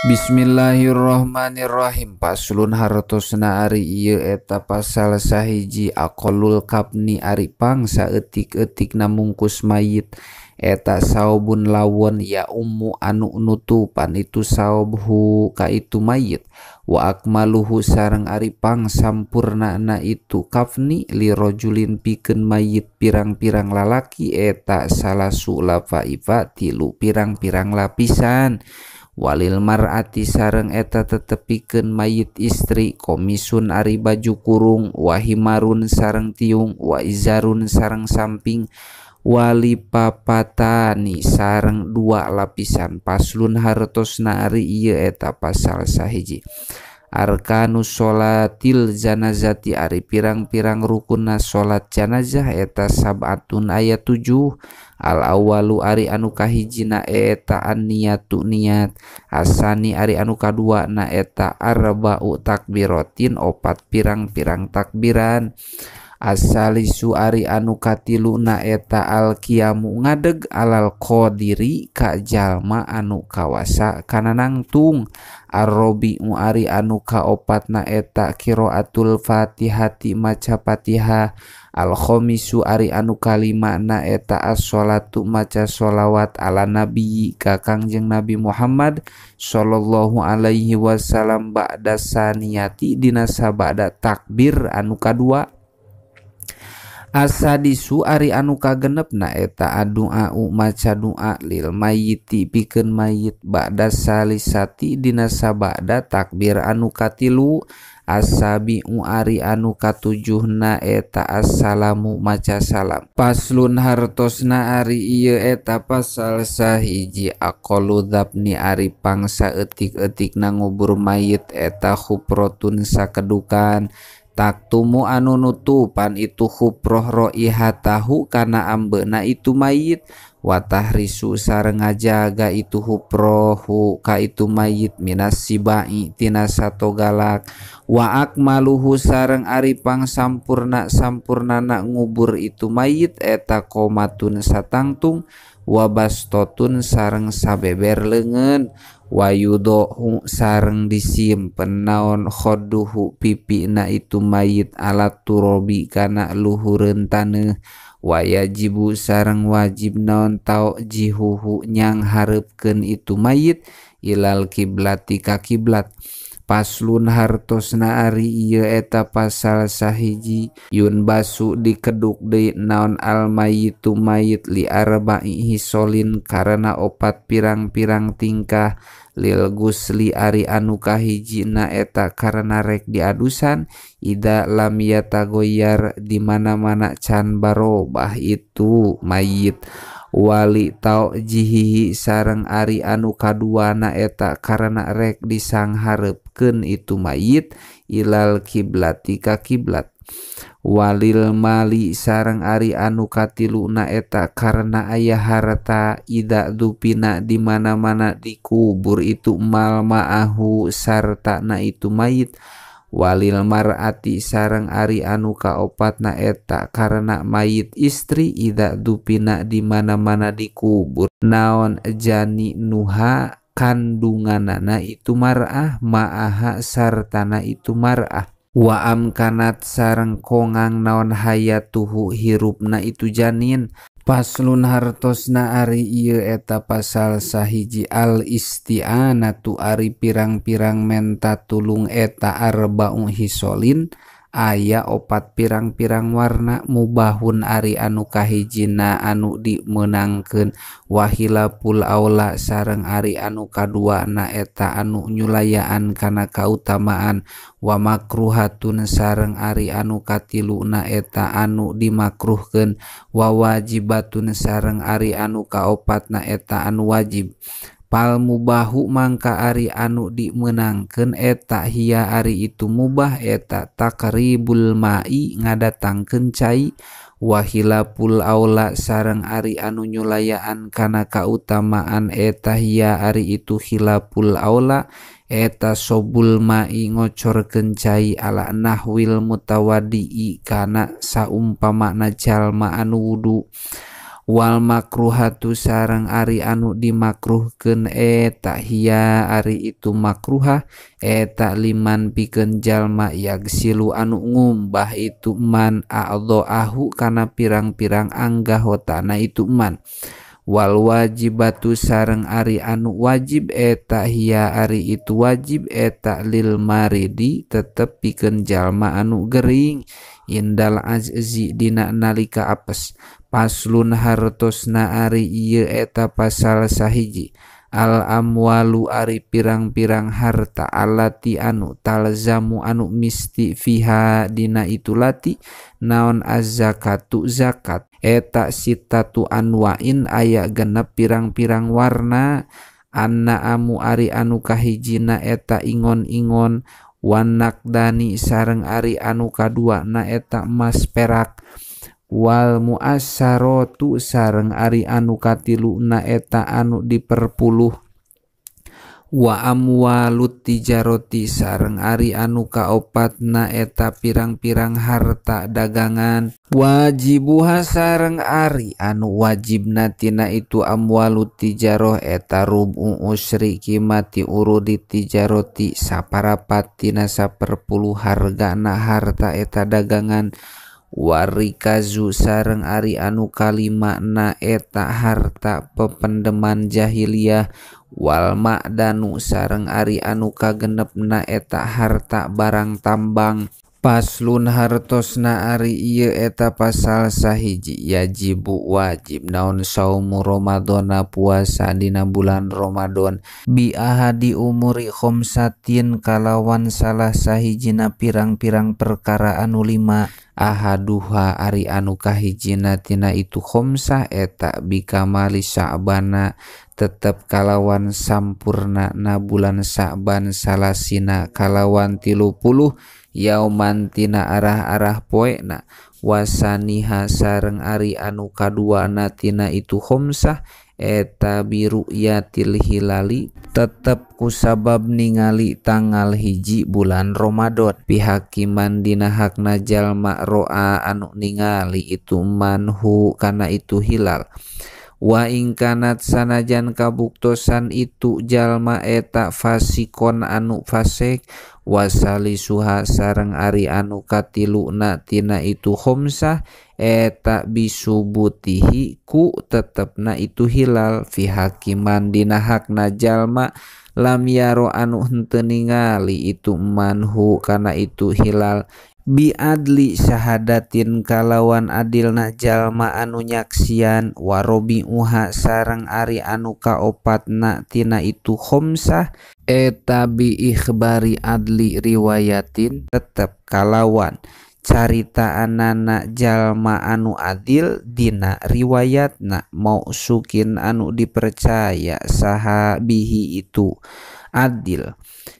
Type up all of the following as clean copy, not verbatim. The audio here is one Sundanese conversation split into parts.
Bismillahirrahmanirrahim. Paslon hartosna ari ieu eta pasal sahiji aqallul kafni ari pangsa eutik-eutikna mungkus mayit eta saobun lawon ya ummu anu nutupan itu saobhu ka itu mayit wa akmaluhu sareng ari pangsampurnana itu kafni li rajulin pikeun mayit pirang-pirang lalaki eta salasu lafaifa tilu pirang-pirang lapisan walil mar'ati sareng eta tetepikeun mayit istri komisun ari baju kurung wahimarun sareng tiung wa izarun sareng samping wali papatani sareng dua lapisan. Paslon hartosna ari ieu eta pasal sahiji arkanus sholatil janazati ari pirang-pirang rukunna salat janazah eta sab'atun aya 7. Al awalu ari anu kahijina eta an-niyatu niat, asani ari anu kadua na eta arba'u takbiratin opat pirang-pirang takbiran, asalisu ari anu katilu na eta al-qiyamu ngadeg alal qadiri ka jalma anu kawasa kana nangtung, arrobi'u ari anu kaopat na eta qiraatul fatihati maca fatihah, al-khamisu ari anu kalima na eta as-sholatu maca sholawat ala nabi ka Kangjeng Nabi Muhammad sallallahu alaihi wasallam ba'da saniyati dina sabada takbir anu kadua. Asadisu ari anu kagenep na eta adu'au maca doa lil mayyiti pikeun mayit ba'da salisati dina sabada takbir anu katilu. Asabi'u ari anu katujuhna eta assalamu maca salam. Paslon hartosna ari ieu eta pasal sahiji aqallu dzabni ari pangsa eutik-eutikna ngubur mayit eta khuprotun sakedukan taktumu anu nutupan itu khufroh roihatahu kana ambeuna itu mayit wa tahrisu sareng ngajaga itu hufrohu ka itu mayit minas sibai tina satogalak wa akmaluhu sareng ari pangsampurna sampurnana ngubur itu mayit eta komatun satangtung wa bastotun sareng sabeber leungeun wayudohu sareng disimpen naon khoduhu pipina itu mayit alat turobi kana luhureun taneuh wayajibu sareng wajib naon tau jihuhu nyang hareupkeun itu mayit ilal kiblati ka kiblat. Paslon hartosna ari ieu eta pasal sahiji yun basu dikeduk deui naon al mayitu mayit li arba'i hisolin karena opat pirang-pirang tingkah lil gusli ari anu kahijina eta karena rek diadusan ida lam yatagoyar di mana-mana can barobah itu mayit wali tau jihihi sareng ari anu kaduana eta karena rek disangharepkeun itu mayit ilal kiblati ka kiblat walil mali sareng ari anu katiluna eta karena aya harta ida dupina di mana-mana dikubur itu mal ma'ahu sartana itu mayit walil mar'ati sareng ari anu kaopatna eta karena mayit istri ida dupina di mana-mana dikubur naon jani nuha kandunganana itu mar'ah ma'aha sartana itu mar'ah wa amkanat sareng kongang naon hayatuhu hirupna itu janin. Paslon hartosna ari ieu eta pasal sahiji al isti'anatu ari pirang-pirang menta tulung eta arba'u hisolin aya opat pirang-pirang warna mubahun ari anu kahijina anu dimeunangkeun wahilapul aula sareng ari anu kaduana eta anu nyulayaan kana kautamaan wa makruhatun sareng ari anu katiluna eta anu dimakruhkeun wa wajibatun sareng ari anu kaopatna eta anu wajib. Pal mubahu mangka ari anu dimeunangkeun eta hia ari itu mubah eta takribul ma'i ngadatangkeun cai wahilapul aula sareng ari anu nyulayaan kana kautamaan eta hia ari itu khilapul aula eta sobul ma'i ngocorkeun cai ala nahwil mutawadi'i kana saumpamana jalma anu wudu. Wal makruhatu sareng ari anu dimakruhkeun eta hiya ari itu makruhah eta liman pikeun jalma yagsilu anu ngumbah itu man a'dha'ahu kana pirang-pirang anggahotana itu man. Wal wajibatu sareng ari anu wajib eta hiya ari itu wajib eta lil maridi tetep pikeun jalma anu gering indal azzi dina nalika apes. Paslun hartosna ari ieu eta pasal sahiji al amwalu ari pirang-pirang harta alati anu talzamu anu misti fiha dina itu lati naon az-zakatu zakat eta sitatu anwain aya genep pirang-pirang warna anna amu ari anu kahijina eta ingon-ingon wanakdani sareng ari anu kaduana eta emas perak wal muassaratu sareng ari anu katiluna eta anu diperpuluh wa amwalut tijaroti sareng ari anu kaopatna eta pirang-pirang harta dagangan wajibuha sareng ari anu wajibna tina itu amwalut tijaroh eta rubu usri kimati urudi tijaroti saparapat tina saperpuluh hargana harta eta dagangan warikazu sareng ari anu kalima na eta harta pependeman jahiliyah wal ma'danu sareng ari anu kagenepna eta harta barang tambang. Paslun hartosna ari ieu eta pasal sahiji yajibu wajib naon saumu Ramadhana puasa dina bulan Ramadan bi ahadi umuri khamsatin kalawan salah sahijina pirang-pirang perkara anu lima ahaduha ari anu kahijina tina itu khamsah eta bikamali Sya'bana tetep kalawan sampurna na bulan Sya'ban salasina kalawan 30 yauman tina arah-arah poena wasaniha sareng ari anu kaduana tina itu khamsah eta biru'yatil hilali tetep kusabab ningali tanggal 1 bulan Ramadan pihakiman dina hakna jalma roa anu ningali itu manhu kana itu hilal wa ingkanat sanajan kabuktosan itu jalma eta fasikon anu fasik wasalisuha sareng ari anu katiluna tina itu khamsah eta bisubutihi ku tetepna itu hilal fi hakiman dina hakna jalma lam yaro anu henteu ningali itu manhu kana itu hilal biadli syahadatin kalawan adilna jalma anu nyaksian warobi uha sareng ari anu kaopatna tina itu khamsah eta bi ikhbari adli riwayatin tetep kalawan caritaanana jalma anu adil dina riwayatna mausukin anu dipercaya saha bihi itu adil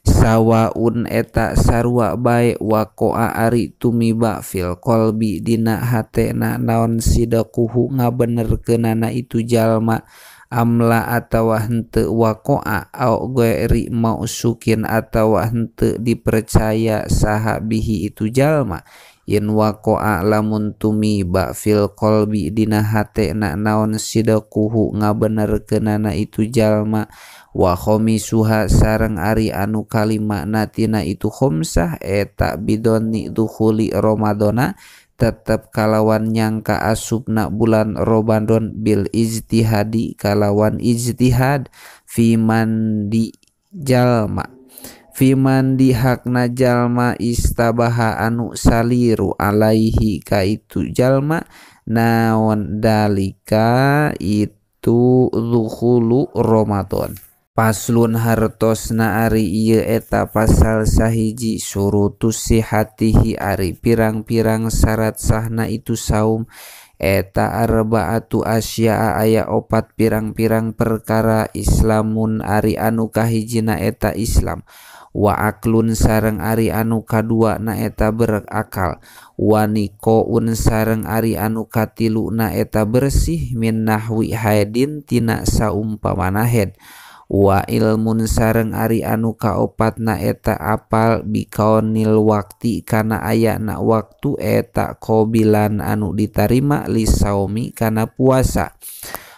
sawaun eta sarua bae waqoa ari tumiba fil qalbi dina hatena naon sidaquhu ngabenerkeunana itu jalma amla atawa henteu waqoa au ghairi mausukin atawa henteu dipercaya saha bihi itu jalma yen waqoa lamun tumiba fil qalbi dina hatena naon sidaquhu ngabenerkeunana itu jalma wa khamisuha sareng ari anu kalima tina itu khamsah eta bidoni dukhuli Ramadhana tetep kalawan nyangka asupna bulan Ramadan bil ijtihadi kalawan ijtihad fi mandi jalma fiman di hakna jalma istabaha anu saliru alaihi ka itu jalma naon dalika itu dukhulu Ramadan. Paslun hartosna ari ieu eta pasal sahiji surutus sihatihi ari pirang-pirang syarat sahna itu saum eta arba'atu asya'a aya opat pirang-pirang perkara islamun ari anu kahijina eta Islam wa aklun sareng ari anu kadua na eta berakal wa nikoun sareng ari anu katilu na eta bersih min nahwi haidin tina saumpamana haid Wa ilmun sareng ari anu kaopatna eta apal bikaonil wakti kana ayana waktu eta qobilan anu ditarima lisaumi kana puasa.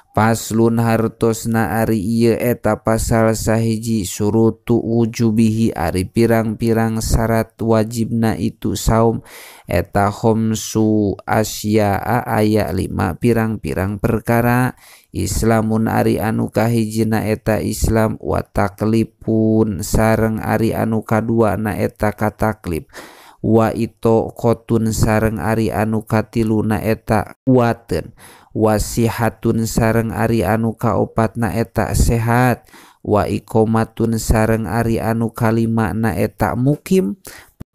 Paslun hartosna ari ieu eta pasal sahiji surutu wujubihi ari pirang-pirang syarat wajibna itu saum eta khomsu asya'a aya 5 pirang-pirang perkara. Islamun ari anu kahijina eta Islam wa taklifun sareng ari anu kaduana eta kataklif wa ito qotun sareng ari anu katiluna eta kuateun wasihatun sareng ari anu kaopatna eta sehat wa iqomatun sareng ari anu kalimana eta mukim.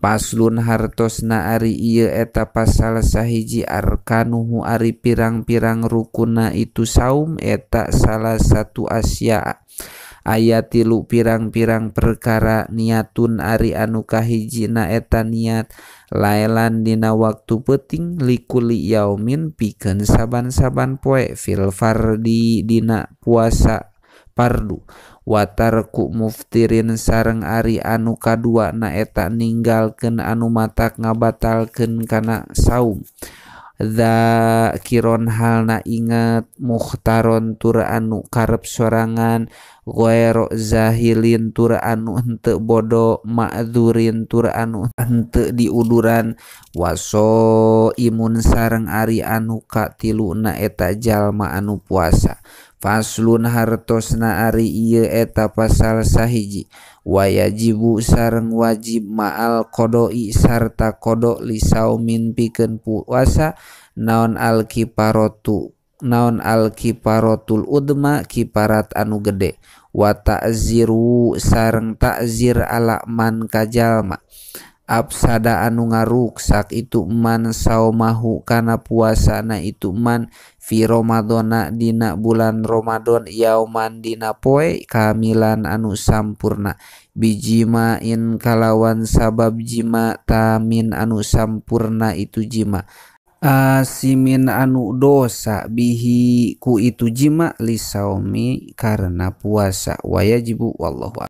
Paslun hartosna ari ieu eta pasal sahiji arkanuhu ari pirang-pirang rukunna itu saum eta salah satu asya aya 3 pirang-pirang perkara. Niatun ari anu kahijina eta niat laelan dina waktu peuting likuli yaumin pikeun saban-saban poe fil fardi dina puasa pardu watarku muftirin sareng ari anu kadua na eta ninggalkeun anu matak ngabatalkeun kana saum. Dzakiron halna inget mukhtaron tur anu karep sorangan ghairo zahilin tur anu henteu bodo ma'dzurin tur anu henteu diuduran waso imun sareng ari anu katiluna eta jalma anu puasa. Faslun hartosna ari ieu eta pasal sahiji wayajibu sareng wajib ma'al qodoi sarta qodo li saumin pikeun puasa naon al kifarotu naon al kifarotul udma kifarat anu gede wa ta'ziru sareng ta'zir ala man kajalma absada anu ngaruksak itu man saumahu kana puasana itu man fi Ramadhana dina bulan Ramadan yauman dina poe kamilan anu sampurna bijimain kalawan sabab jima tamin anu sampurna itu jima asimin anu dosa bihi ku itu jima lisaumi karena puasa wayajibu wallahu.